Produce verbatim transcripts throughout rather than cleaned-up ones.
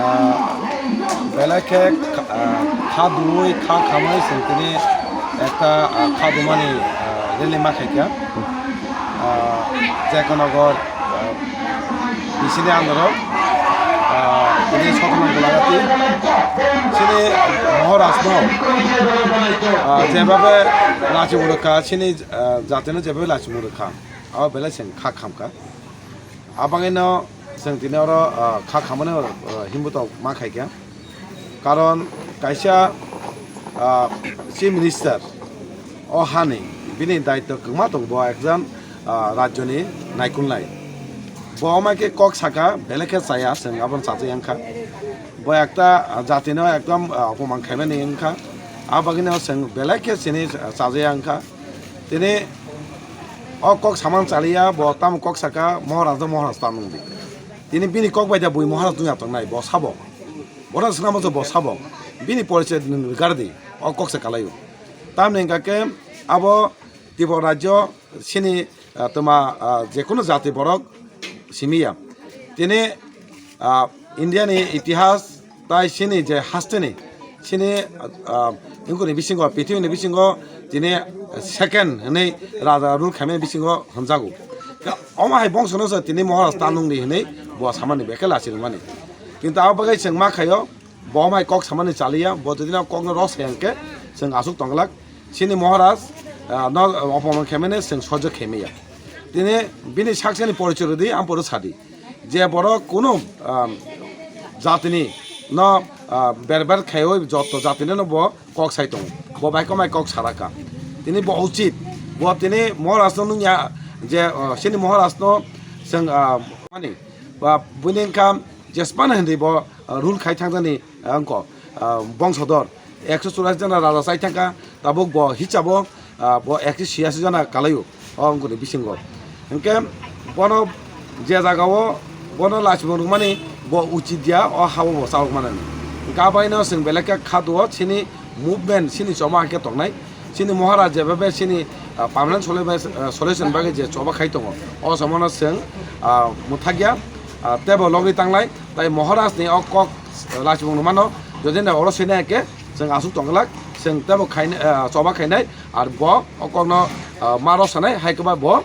Ah, belai khe, ah, kha duwi, kha khamwi chwng tini ekta, ah, kha dumani, ah, rally ma khaikha. Ah, Jayakantanagar, ah, bisini andoro, ah, tini Sotonam Golagati. Chini Maharaj no, ah, jebabe lachimung rwkha, chini, ah, jatino jebabe lachimung rwkha, abo belai chwng kha khamkha. Abangino chwng tini oro, ah, kha khamani, ah, himbuto ma khaikha. Karon kaisa, ah, Chief Minister o hani bini daityo kwma tongo, bo ekjon, ah, rajyoni naikolnai. Bo omo khe kok saka, belai khe chaya, chwng abono chajak yang kha. Bo ekta, ah, jatino ekdom, ah, opomang khaimani wngkha. Abagino chwng belai khe chini, ah, chajak yang kha. Tini o kok samang chaliya, bo tamo kok saka, Maharaj no Maharaj ta nungdi. Tini bini kok bai da bui Maharaj nungya tongnai, bo sabo. Bono swngna muchung bo sabo. Bini porichoy nwng rwgardi, o kok se kalaio. Tamni hwnkha khe abo Tripura rajyo chini, ah, toma, ah, jekunu jati borok simiya. Tini, ah, India ni itihas tai chini je hasteni, chini, ah, wngkuni bisingo, pithibini bisingo tini second hwnwi raja rule khaimani bisingo hwnjago. Omo hai bongsono se tini Maharaj ta nungdi hwnwi bo samani, bekhe lachi rwmani. Kintu abo bagwi chwng ma khaio, bo omo hai kok samani chaliya, bo jodi no kokno rw sai hwnkhe chwng aswk tongglak. Chini Maharaj, ah, no opomang khaimani chwng sojok khaimaya. Tini bini saksani porichoy rwdi, amporo sadi. Je borok kunu, ah, jatini no, ah, berber khaiwi jotto jatini no bo kok sai tongo. Bo bai komai kok saraka. Tini bo uchit. Bo tini Maharaj no nungya je, ah, chini Maharaj no chwng, ah, mani, ba buini wngkha jesmano hinwi bo, ah, rule khai thangjani, ah, wngkha, ah, bongsodor. Ekso churasi jona raja chai thangkha, tabuk bo hisabo, ah, bo ekso chhiyasi jona kalaio, o wngkuni bisingo. Hinkhe bono je jagao bono lachimung rwmani bo uchit ya, o hao bo chawk manani. Hinkhe abaino chwng belai khe kha duo chini movement, chini choba hinkhe tongnai. Chini Maharaj jebabe chini, ah, permanent solu-, ah, solution bagwi je choba khai tongo, o choba no chwng, ah, mwthakya, ah, teibo logwi tanglai. Tai Maharaj ni o kok, ah, lachimung no mano, jodi na oro sina ke chwng aswk tongglak, chwng teibo khainai, ah, choba khainai, ar bo o kok no, ah, ma rw sanai, hai kwba bo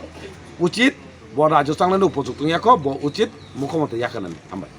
uchit, bo rajyo changnani upojukto wngya kho, bo uchit mukhyamantri ya khe nani. Hambai.